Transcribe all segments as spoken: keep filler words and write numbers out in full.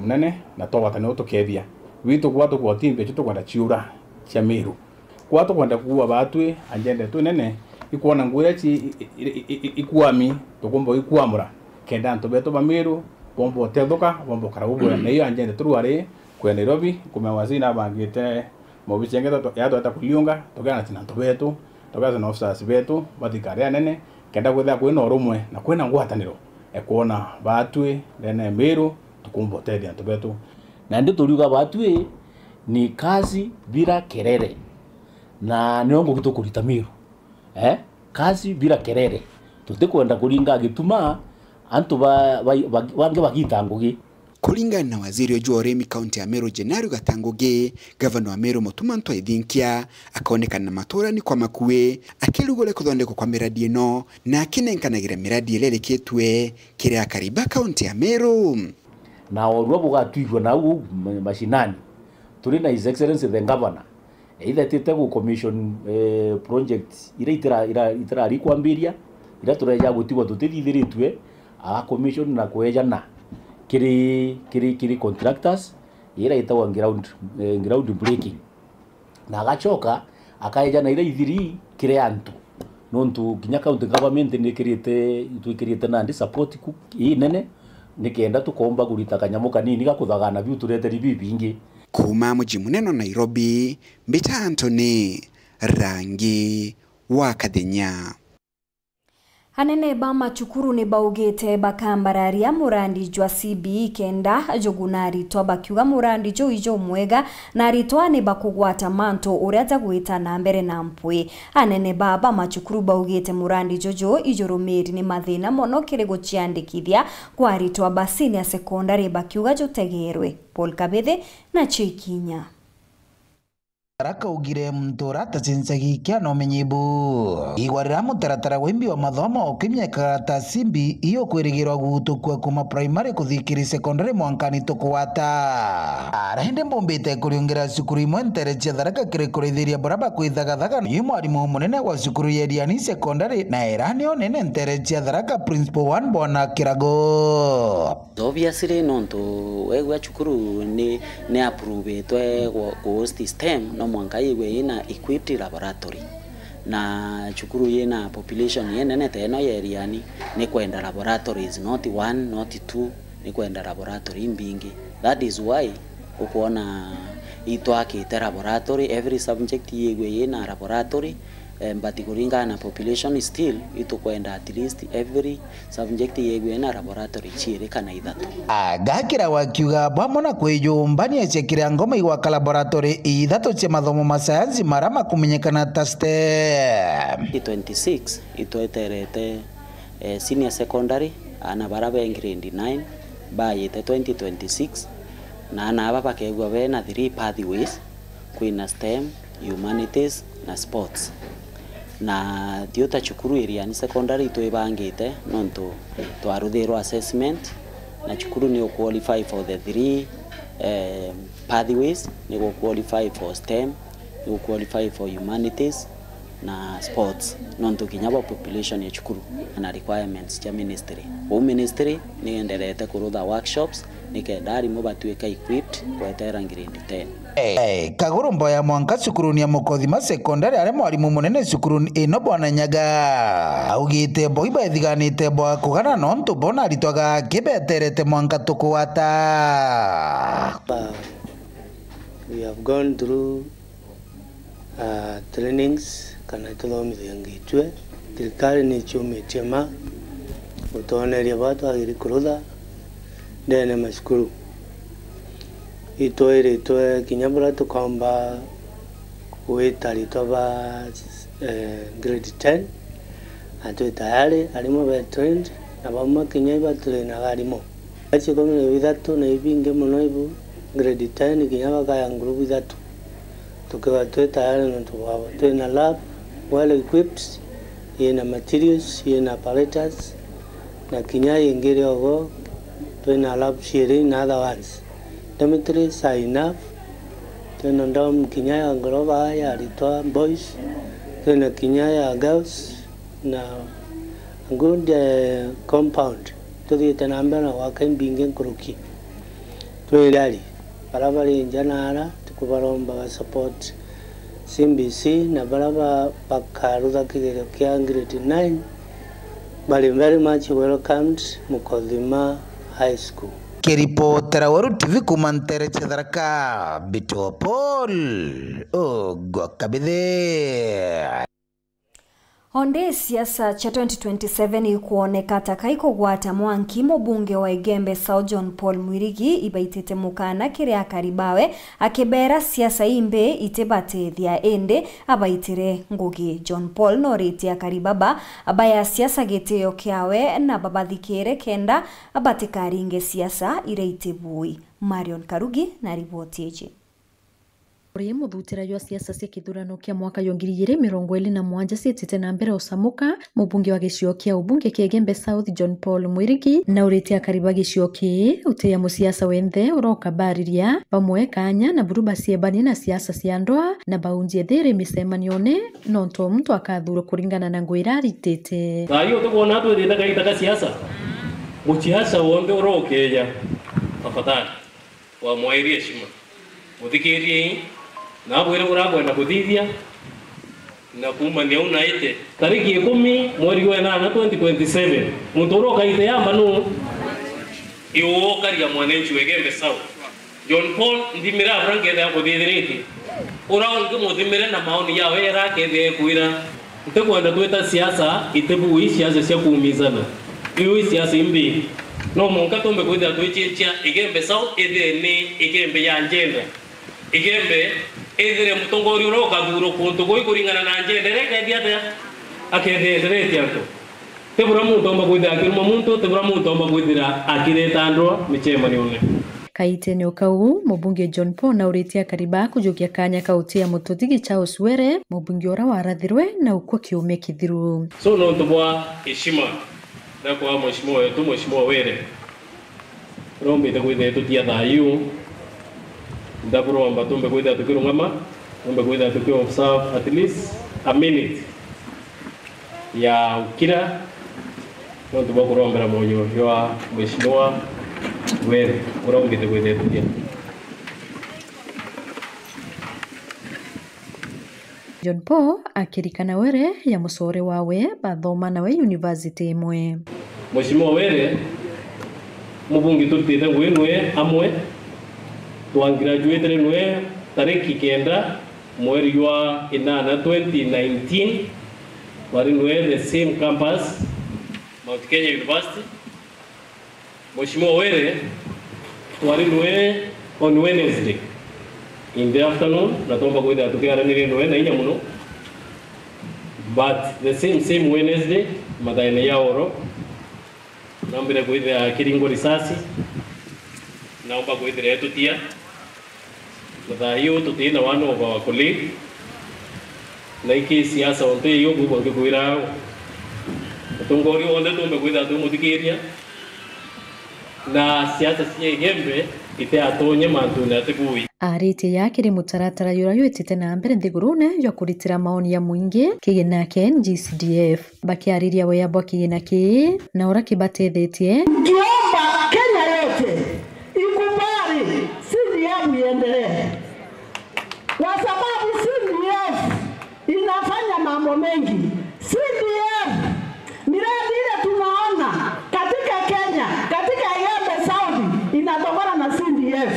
munene, na twagwatanira tukethia. Witu kwa tukwoti mbia cio tukwenda ciura cia Miru. Kwa tukwenda kuua baatwi, anjende twinene, ikwona nguo iria ci-, i-, i-, i-, i-, ikwami, tukumba ikwamura, kenda antu betu ba Miru bomba utethuka, bomba ukara bubwega. Na iyo anjende turwari kwi Nairobi, kumenya waziri nabangite maobici yangi yatweta kuliunga, tukiana na antu betu, tukiana na officers betu ba thirikari anene, kenda kwithira kwina urumwe na kwina ngwataniro, e kwona baatwi ndene ya Miru tukumba utethia antu betu. Nandi turiuga baatwi ni kazi bila kelele, na nio ngugi tukurita Miru. Eh? Kazi bila kelele. Tutikwenda kuringa gituma antu ba, ba, ba, bangi bagita ngugi. Kuringana na waziri uju wa urimi kaunti ya Meru, Gennaro Gatangugi, gavana wa Meru Mutuma Ntwaithinkia akaonekana na maturani kwa makui, akirugura kuthondekwa kwa miradi ino na akinenkanagira miradi iria irikitue kiri akari ba kaunti ya Meru. Na orua bugatwigua nau uu ma-, mashinani, turi na His Excellency the Governor, either tite gu commission, eh, project ira itira-, ira-, itirari kwambiria, ira tureja gutigwa tutithithiritue, a commission na kwejana kiri, kiri, kiri contractors, ira itagwa ground, eh, ground breaking. Na agacoka akaejana ira ithiri kiri antu, nontu kinya county government nikirite, itwikirite nandi support ku inene, nikenda tukomba kurita kanyamu kanini ga kuthagana biu tureteri bibingi. Kuuma muji munene wa Nairobi, mbita Anthony Rangi wa Kathenya. Anene ba macukuru ni baugite bakambararia murandi jwa C B E kenda juguna aritwa, bakiuga murandi juu ijumwega na aritwa ni bakugwata mantu uria jagwita na mbere na mpwi. Anene ba, ba macukuru baugite murandi juju ijurumiri ni mathina mono kiri guciandikithia kwa aritwa ba senior secondary, bakiuga jutegerwe. Paul Kabithi na Chikinya. Arakaugire muntu uria atacencagia ikia na umenyi bu. Igwa riria mutaratara wa imbi wa mathomo ukimyeka ta C B E ukwirigirwa gutukua kuma primary kuthii kiri secondary mwankani tukugwata. Ara indi mbumbite kuriungira cukuru imwe ntere cia Tharaka kiri kurithiria baria bakwithagathaga. Yu mwarimu munene wa cukuru ya Iriani Secondary na era nio nene ntere cia Tharaka, Principal one Bwana Kirago. Obviously, nontu wegua cukuru ni, ni approvetwe gu, gu host STEM, no mwanka yigwe yina equipped laboratory. Na cukuru yina population yenene ta ino ya Iriani, ni kwenda laboratories, not one, not two, ni kwenda laboratory imbingi. That is why ukwona itwakite laboratory, every subject yigwe yina laboratory, eh, but kuringana na population still, itukwenda at least every subject yegwe na laboratory ciiri kana ithatu. Agakira wakiuga bamwe na kwijumbania ciakira ngoma igwaka laboratory ithatu cia mathomo ma sayansi mara makumenyekana ta STEM. Twenty twenty-six itweterete, eh, senior secondary, ana bara be grade nine bayite twenty twenty-six, na ana aba bakegwa bena three pathways, kwina STEM, humanities na sports. Na thiu ta cukuru Iriani Secondary itwibangite nontu twaruthirwa assessment, na cukuru ni uqualify for the three, eh, pathways, ni guqualify for STEM, ni guqualify for humanities na sports, nontu kinya bwa population ya cukuru na requirements cia ministry. Uu ministry ni enderete kurutha workshops nikenda arimu batuike equipped gwetera grade ten. Eh, Kaguru Mboya mwanka cukuruni ya Mukothima Secondary, aria mwarimu munene cukuruni ino Bwana Nyaga augite bo ibaithiganite bwa kugana nontu bona aritwa gaki beterete mwanka tukugwata. We have gone through, ah, trainings kana ituthomithangitue. Thirikari ni icumitie ma gutwoneria baa twagiri kurutha ndene macukuru. Itwiritwe kinya buria tukomba gwita aritwa ba, eh, grade ten, na twi tayari, arimu be trained, na bamwe kinya ibatrainaga arimu. Acio ikumi na ithatu na ibingi mono ibu grade ten kinya bakaya ngurubu ithatu. Tukiwa twi tayari nontu bwabo. Twina lab well equipped, yina materials, yina apparatus, na kinya yingi iri ogo, twina lab ciiri na other ones. Dormitories are enough. Twina dorm kinya ya ngoroba ya aritwa boys, twina kinya ya girls, na a good, eh, compound. Tuthiite na mbere na gwaka imbingi nkuruki. Twiriari, bara bari nja na ara, tukubaromba ba support C B C, na bara ba-, bakarutha kigerio kia grade nine, bari very much welcomed Mukothima High School. Kiripotera Weru T V kuuma ntere cia Tharaka, Mbito Paul Ogwa Kabithe. Onde siasa cia twenty twenty-seven ikwoneka ta kaikugwata mwanki, mubunge wa Igembe South John Paul Mwirigi ibaitite mukana kiri akari bawe, akibera siasa imbi itibatethia, indi abaitire ngugi. John Paul noritie akari baba baya siasa gitio kiawe na babathikire kenda batikaringe siasa iria itibui. Marion Karugi na riboti iji. Uri muthutira jwa siasa cia kithurano kia mwaka jwa ngiri igiri mirongo iri na mugwanja ciitite na mbere ucamuka, mubunge wa gicigo kia ubunge kia Igembe South John Paul Mwirigi naurite akari ba gicigo kii utiia musiasa wenthe uroka bariria bamwe kanya na buru baciebanie na siasa cia ndwaa na baunjie thiri micemanione nontu o muntu akathurwa kuringana na ngugi iria aritite. Thaa hii utikwona twithite kaita ka siasa, musiasa wonthe urokeja, tafadhali. Wamwairi heshima. Muthikiriei, na abwire buria akwenda kuthithia, na kuumania u na ite. Tariki ikumi mweri wa inana twenty twenty-seven, muntu uria ukaite yamba nu? Iu ukaria mwananchi wa Igembe South. John Paul, nthimira buria nkethia kuthithiritie. Uria ungi muthimire na maoni jawe jaria akethia ekwira. Ntikwenda twita siasa itibui, siasa cia kuumizana. Iu i siasa imbi. No mwanka tumbe kwithira twichichia Igembe South ithire ni Igembe ya njenda. Igembe ithire mutongoria uria ukathurwa kuntu kuu kuringana na njenda iria ikethia atia? Akethia enderetie antu. Ti buria muntu omba kwithira akiruma muntu, ti buria muntu omba kwithira akireta ndwaa micemanione. Kaitene o kau, mubunge John Paul nauritie akari ba kujukia kanya ka utia mututhigi Charles Were, mubunge uria warathirwe na ukua kiumia kithiru. So, nontu bwa heshima na kwa mheshimiwa wetu, Mheshimiwa Were, urombite kwithira tutia thayu, ndakuromba tumbe kwithira tukirungama, tumbe kwithira tuki observe at least a minute ya ukira, nontu bwa kurombera moyo jwa Mheshimiwa Were, uria umbite kwithira tutia. John Paul akirikana Were ya mucore wawe bathoma nawe university imwe. Mheshimiwa Were, mubunge turutite ngugi nwe amwe, twa graduatire nwe tariki kenda mweri jwa inana twenty nineteen, twari nwe the same campus, Mount Kenya University. Mheshimiwa Were, twari nwe on Wednesday in the afternoon, na twomba kwithira tukiaranirie nwe na inya muno, but the same, same Wednesday, mathaene ya oro, nambire kwithira kiringo risasi, naomba kwithira etutia. Na thaa hii tuti na one of our colleague. Na iki siasa onte iyo bubwa ngikwira au. Mutongoria wonthe tumbe kwithira twimuthikiria. Na siasa cia Igembe itiatonye mantune atibui. Aritie ya kiri mutaratara juria jwitite na mbere nthigurune jwa kuritira maoni ya mwingi kigina kia N G C D F. Bakiariria wea bwa kigina kii na uria kibatethetie. Ngiomba Kenya yote ikubali C D F iendelee, kwa sababu C D F inafanya mambo mengi. C D F, miradi ile tunaona katika Kenya, katika Igembe South, inatokana na C D F.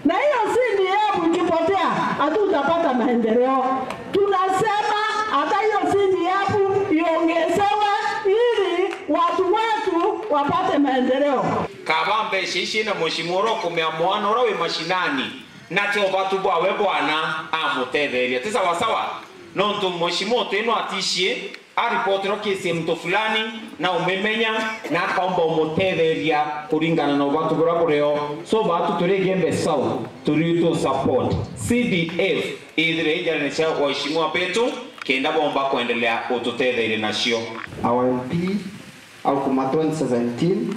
Na hiyo C D F ikipotea, hatutapata maendeleo. Tunasema hata hiyo C D F iongezewe ili watu wetu wapate maendeleo. Kaba mbeca ici na mheshimiwa uria ukumea mwana uria wi mashinani, na ti ubatu bwawe bwana amutetheria. Ti sawa sawa? Nontu mheshimiwa utu ino aticie, aripotirwa kesi ya mtu fulani, na umimenya, na akaomba umutetheria kuringana na ubatu buria burio. So, batu turi Igembe South, turi tu support C D F, ithire ijarene cia waheshimiwa betu, kenda bomba kuendelea ututetheria nacio. Our M P au kuma twenty seventeen,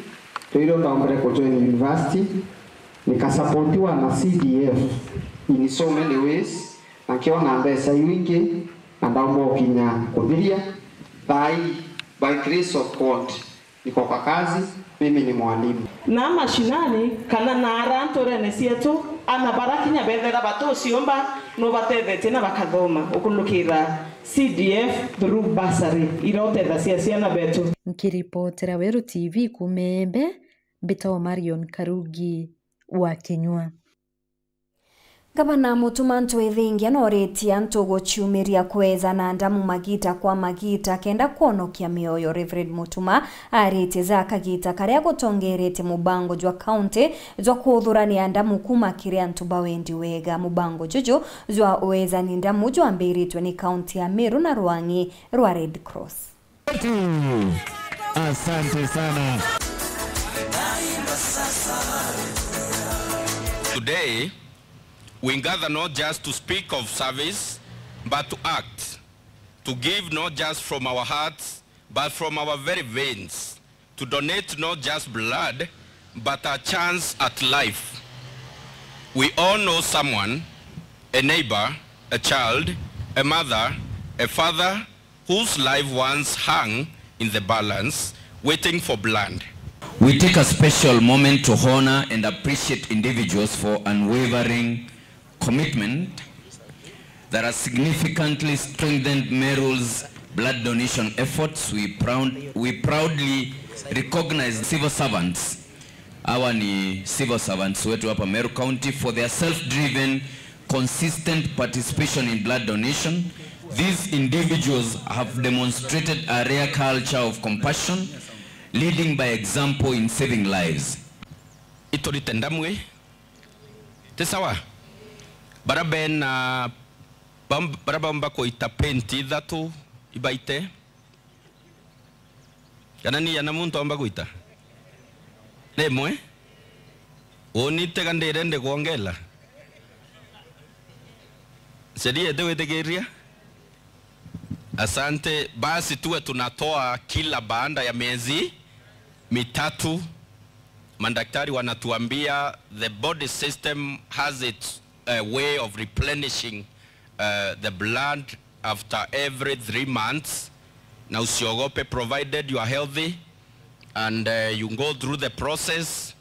twirwe kaombere kujoin university, nikasapotiwa na C D F in so many ways, na nkiona mbeca iu ingi, na ndaumba ukinya kuthiria. Thaa ii, by grace of God, niko kwa kazi, Mimi ni mwalimu. Na mashinani kana na ara nturene cietu, ana bara kinya bethera batuciumba, nubatethetie na bakathoma ukulukira C D F through bursary, ira utethacia ciana betu. Nkiripotera Weru T V kuuma Embe, mbitagwa Marion Karugi wa Kinyua. Ngavana Mutuma Ntwithingia nooritie antu guciumiria kweza na ndamu magita kwa magita kenda kwonokia mioyo. Reverend Mutuma aaritie ja kagita karia gutongeretie mubango jwa kaunti jwa kuthurania ndamu kuuma kiri antu ba wendi wega. Mubango juju jwa wezani ndamu jwambiritwe ni kaunti ya Meru na rwang'i rwa Red Cross. Asante sana. Today, we gather not just to speak of service, but to act, to give not just from our hearts, but from our very veins, to donate not just blood, but a chance at life. We all know someone, a neighbor, a child, a mother, a father, whose life once hung in the balance, waiting for blood. We take a special moment to honor and appreciate individuals for unwavering commitment that has significantly strengthened Meru's blood donation efforts. We proud, we proudly recognize civil servants. Hawa ni civil servants wetu hapa Meru County for their self-driven, consistent participation in blood donation. These individuals have demonstrated a rare culture of compassion, leading by example in saving lives. Iturite ndamu ii, ti sawa? Bara bena, bam-, bara baumba kuita penti ithatu ibaite. Kana ni ana muntu aumba gwita? Rimwe? Uni tega ndirende kwongela. Sheria itiwitikiria? Asante. Basi tuwe tunatoa kila baada ya miezi mitatu. Madaktari wanatuambia the body system has its, uh, way of replenishing, uh, the blood after every three months, na usiogope, provided you are healthy and, uh, you go through the process,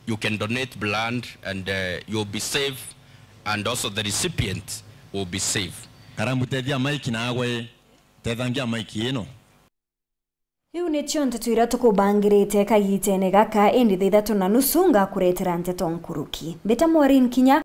you can donate blood and, uh, you'll be safe, and also the recipient will be safe. Karambu, tethia maiki nagwe, tethangia maiki ino. Iu nicio nteto iria tukubangirite kagitene gaka, indi thaa ithatu na nusu ngakuretera nteto nkuruki. Mbita Maureen Kinya.